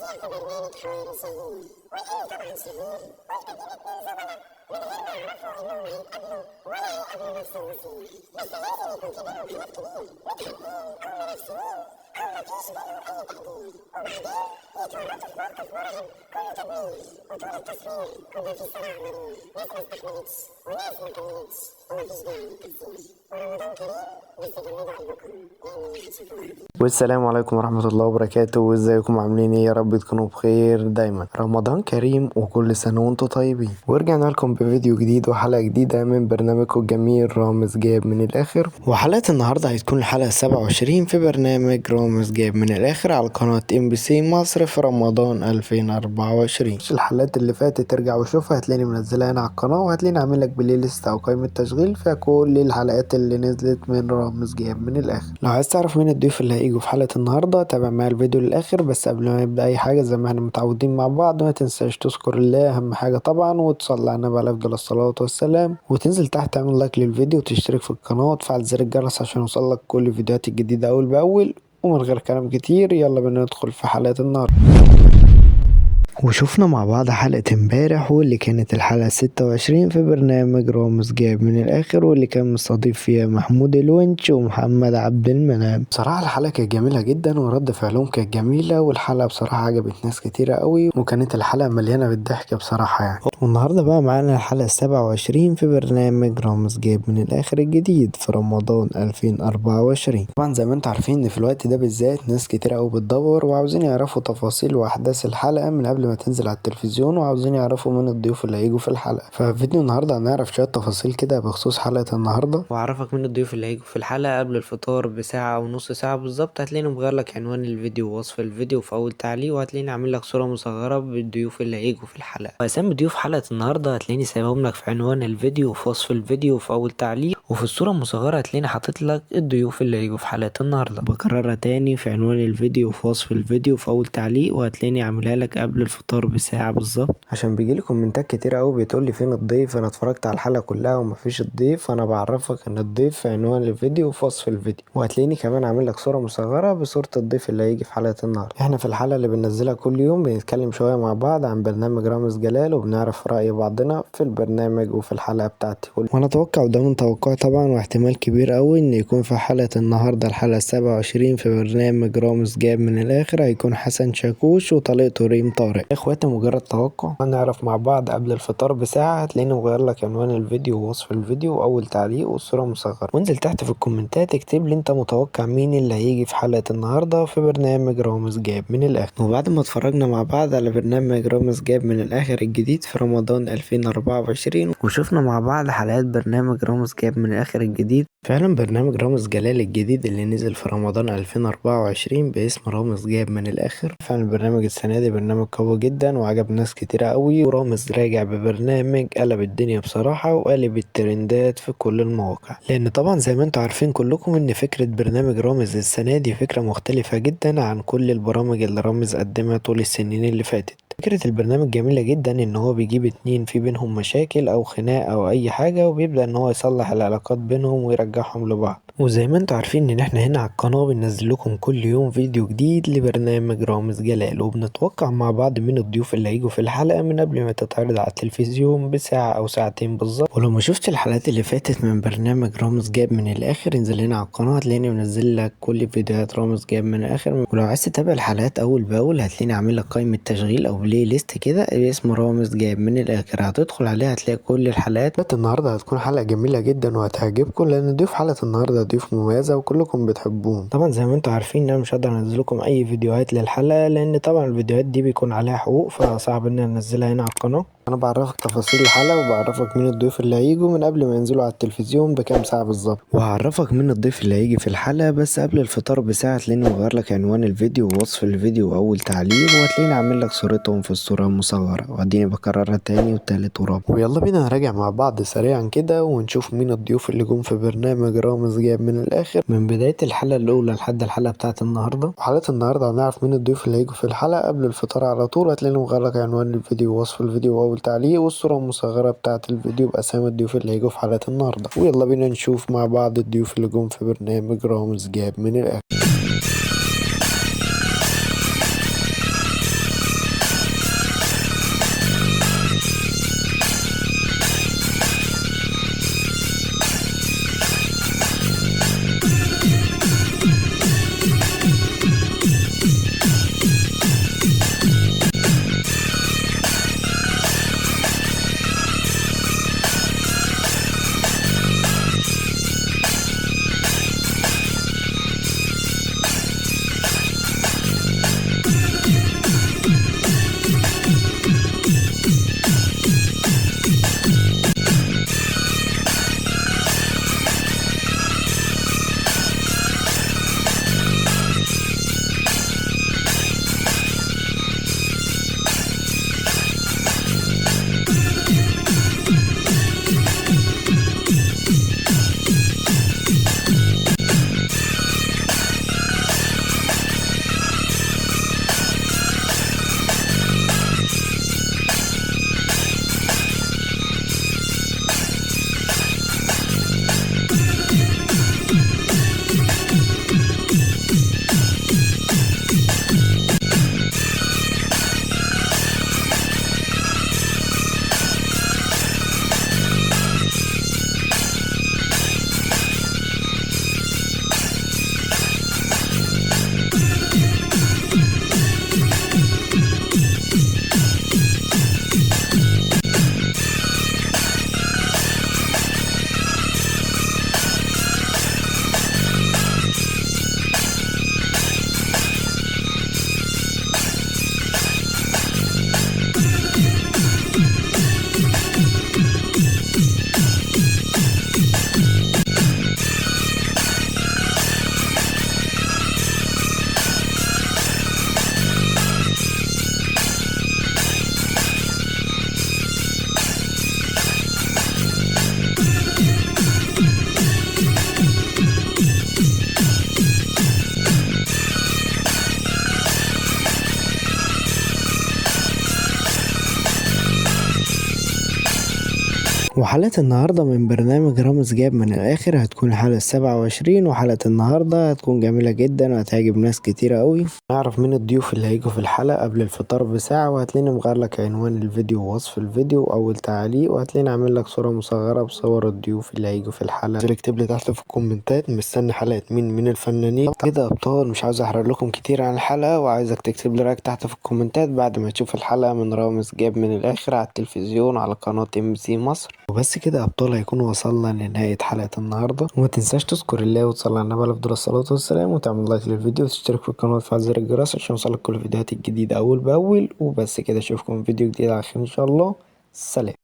في برنامج حواري شهير، ولأني طبعا شرير قلت أجيب اتنين زملاء من غير ما يعرفوا إنهم هيتقابلوا ولا هيقابلوا نفس المصير، بس لازم يكون في بينهم خلاف كبير، متخانقين أو منافسين أو مفيش بينهم أي تقدير، وبعدين يتورطوا في موقف مرعب كله تدمير، وطول التصوير كنا في صراع مرير، ناس ما استحملتش وناس ما كملتش ومفيش داعي للتفسير. ورمضان كريم، بس جمدوا قلبكم لأن اللي هتشوفوه. والسلام عليكم ورحمة الله وبركاته، وازيكم عاملين ايه؟ يا رب تكونوا بخير دايما. رمضان كريم وكل سنة وانتم طيبين. ورجعنا لكم بفيديو جديد وحلقة جديدة من برنامجكم الجميل رامز جاب من الآخر. وحلقة النهاردة هتكون الحلقة 27 في برنامج رامز جاب من الآخر على قناة ام بي سي مصر في رمضان 2024. الحلقات اللي فاتت ترجع وشوفها، هتلاقيني منزلها هنا على القناة، وهتلاقيني عامل لك playlist او قائمة تشغيل فيها كل الحلقات اللي نزلت من رامز جاب من الآخر. لو عايز تعرف مين الضيوف اللي هيجوا في حلقة النهاردة تابع معايا الفيديو للآخر. بس قبل ما نبدأ أي حاجة زي ما احنا متعودين مع بعض، ما تنساش تذكر الله أهم حاجة طبعا، وتصلي على النبي عليه أفضل الصلاة والسلام، وتنزل تحت تعمل لايك للفيديو وتشترك في القناة وتفعل زر الجرس عشان يوصلك كل الفيديوهات الجديدة أول بأول. ومن غير كلام كتير يلا بينا ندخل في حلقة النهاردة. وشوفنا مع بعض حلقة امبارح واللي كانت الحلقة 26 في برنامج رامز جاب من الآخر، واللي كان مستضيف فيها محمود الونش ومحمد عبد المنعم. بصراحة الحلقة كانت جميلة جدا ورد فعلهم كانت جميلة، والحلقة بصراحة عجبت ناس كتيرة قوي، وكانت الحلقة مليانة بالضحك بصراحة يعني. والنهاردة بقى معانا الحلقة 27 في برنامج رامز جاب من الآخر الجديد في رمضان 2024. طبعا زي ما انتم عارفين ان في الوقت ده بالذات ناس كتيرة قوي بتدور وعاوزين يعرفوا تفاصيل وأحداث الحلقة من قبل ما تنزل على التلفزيون، وعاوزين يعرفوا مين الضيوف اللي هيجوا في الحلقة. ففي فيديو النهاردة هنعرف شوية تفاصيل كده بخصوص حلقة النهاردة، وأعرفك مين الضيوف اللي هيجوا في الحلقة قبل الفطار بساعة أو نص ساعة بالظبط. هتلاقيني مغير لك عنوان الفيديو ووصف الفيديو في أول تعليق، وهتلاقيني عامل لك صورة مصغرة بالضيوف اللي هيجوا في الحلقة. وأسامي ضيوف حلقة النهاردة هتلاقيني سايبهم لك في عنوان الفيديو وفي وصف الفيديو وفي أول تعليق، وفي الصورة المصغرة هتلاقيني حاطط لك الضيوف اللي هيجوا في حلقة النهاردة. بكررها تاني في عنوان الفيديو وفي وصف الفيديو وفي أول تعليق، وهتلاقيني عاملها لك قبل الفطار بساعة بالظبط. عشان بيجيلي كومنتات كتير قوي بتقول لي فين الضيف، انا اتفرجت على الحلقة كلها ومفيش الضيف. انا بعرفك ان الضيف في عنوان الفيديو وفي وصف الفيديو، وهتلاقيني كمان عامل لك صورة مصغرة بصورة الضيف اللي هيجي في حلقة النهاردة. احنا في الحلقة اللي بننزلها كل يوم بنتكلم شوية مع بعض عن برنامج رامز جلال، وبنعرف رأي بعضنا في البرنامج وفي الحلقة بتاعتي. وانا اتوقع وده من توقعي طبعا واحتمال كبير قوي ان يكون في حلقة النهاردة الحلقة 27 في برنامج رامز جاب من الاخر هيكون حسن شاكوش وطليقته ريم طارق. يا اخواتي مجرد توقع، هنعرف مع بعض قبل الفطار بساعة. هتلاقيني مغير لك عنوان الفيديو ووصف الفيديو واول تعليق والصورة مصغرة، وانزل تحت في الكومنتات اكتب لي انت متوقع مين اللي هيجي في حلقة النهاردة في برنامج رامز جاب من الاخر. وبعد ما اتفرجنا مع بعض على برنامج رامز جاب من الاخر الجديد في رمضان 2024، وشفنا مع بعض حلقات برنامج رامز جاب من الاخر الجديد، فعلا برنامج رامز جلال الجديد اللي نزل في رمضان 2024 باسم رامز جاب من الاخر، فعلا البرنامج السنة دي برنامج قوي جدا وعجب ناس كتيرة قوي. ورامز راجع ببرنامج قلب الدنيا بصراحة وقلب الترندات في كل المواقع، لان طبعا زي ما انتم عارفين كلكم ان فكرة برنامج رامز السنة دي فكرة مختلفة جدا عن كل البرامج اللي رامز قدمها طول السنين اللي فاتت. فكرة البرنامج جميلة جدا ان هو بيجيب اتنين في بينهم مشاكل او خناقة او اي حاجة، وبيبدأ ان هو يصلح العلاقات بينهم ويرجعهم لبعض. وزي ما انتم عارفين ان احنا هنا على القناة بننزل لكم كل يوم فيديو جديد لبرنامج رامز جلال، وبنتوقع مع بعض من الضيوف اللي هيجوا في الحلقة من قبل ما تتعرض على التلفزيون بساعة او ساعتين بالظبط. ولو ما شفتش الحلقات اللي فاتت من برنامج رامز جاب من الاخر انزل هنا على القناة، هتلاقيني منزل لك كل فيديوهات رامز جاب من الاخر. ولو عايز تتابع الحلقات اول باول هتلاقيني عامل لك قائمة تشغيل او playlist كده باسم رامز جاب من الاخر، هتدخل عليها هتلاقي كل الحلقات. حلقة النهارده هتكون حلقة جميلة جدا وهتعجبكم، لان ضيوف حلقة النهارده ضيوف مميزة وكلكم بتحبوهم. طبعا زي ما انتم عارفين ان انا مش هقدر انزل لكم اي فيديوهات للحلقة، لان طبعا الفيديوهات دي بيكون عليها حقوق، فصعب ان انا انزلها هنا على القناة. انا بعرفك تفاصيل الحلقة وبعرفك مين الضيوف اللي هيجوا من قبل ما ينزلوا على التلفزيون بكام ساعة بالظبط، وهعرفك مين الضيف اللي هيجي في الحلقة بس قبل الفطار بساعة. هتلاقيني مغير لك عنوان الفيديو ووصف الفيديو واول تعليق، وهتلاقيني عامل لك صورتهم في الصورة المصغرة، واديني بكررها تاني وتالت ورابع. ويلا بينا نراجع مع بعض سريعا كده ونشوف مين الضيوف اللي جم في برنامج رامز جاب من الاخر من بداية الحلقة الاولى لحد الحلقة بتاعت النهاردة. وحلقة النهاردة هنعرف مين الضيوف اللي هيجوا في الحلقة قبل الفطار على طول. هتلاقيني مغير لك عنوان الفيديو ووصف الفيديو واول تعليق والصورة المصغرة بتاعة الفيديو بأسامي الضيوف اللي هيجوا في حلقة النهاردة. ويلا بينا نشوف مع بعض الضيوف اللي جم في برنامج رامز جاب من الآخر. وحلقة النهاردة من برنامج رامز جاب من الآخر هتكون الحلقة 27، وحلقة النهاردة هتكون جميلة جدا وهتعجب ناس كتيرة قوي. نعرف مين الضيوف اللي هيجوا في الحلقة قبل الفطار بساعة، وهتلاقيني مغير لك عنوان الفيديو ووصف الفيديو وأول تعليق، وهتلاقيني عامل لك صورة مصغرة بصور الضيوف اللي هيجوا في الحلقة. اكتب لي تحت في الكومنتات مستني حلقة مين من الفنانين كده يا أبطال. مش عاوز أحرق لكم كتير عن الحلقة، وعايزك تكتب لي رأيك تحت في الكومنتات بعد ما تشوف الحلقة من رامز جاب من الآخر على التلفزيون على قناة MBC مصر. وبس كده يا أبطال، هيكون وصلنا لنهاية حلقة النهاردة، وما تنساش تذكر الله وتصلي على النبي عليه أفضل الصلاة والسلام، وتعمل لايك للفيديو وتشترك في القناة وتفعل زر الجرس عشان يوصلك كل الفيديوهات الجديدة أول بأول. وبس كده، أشوفكم في فيديو جديد على خير إن شاء الله. سلام.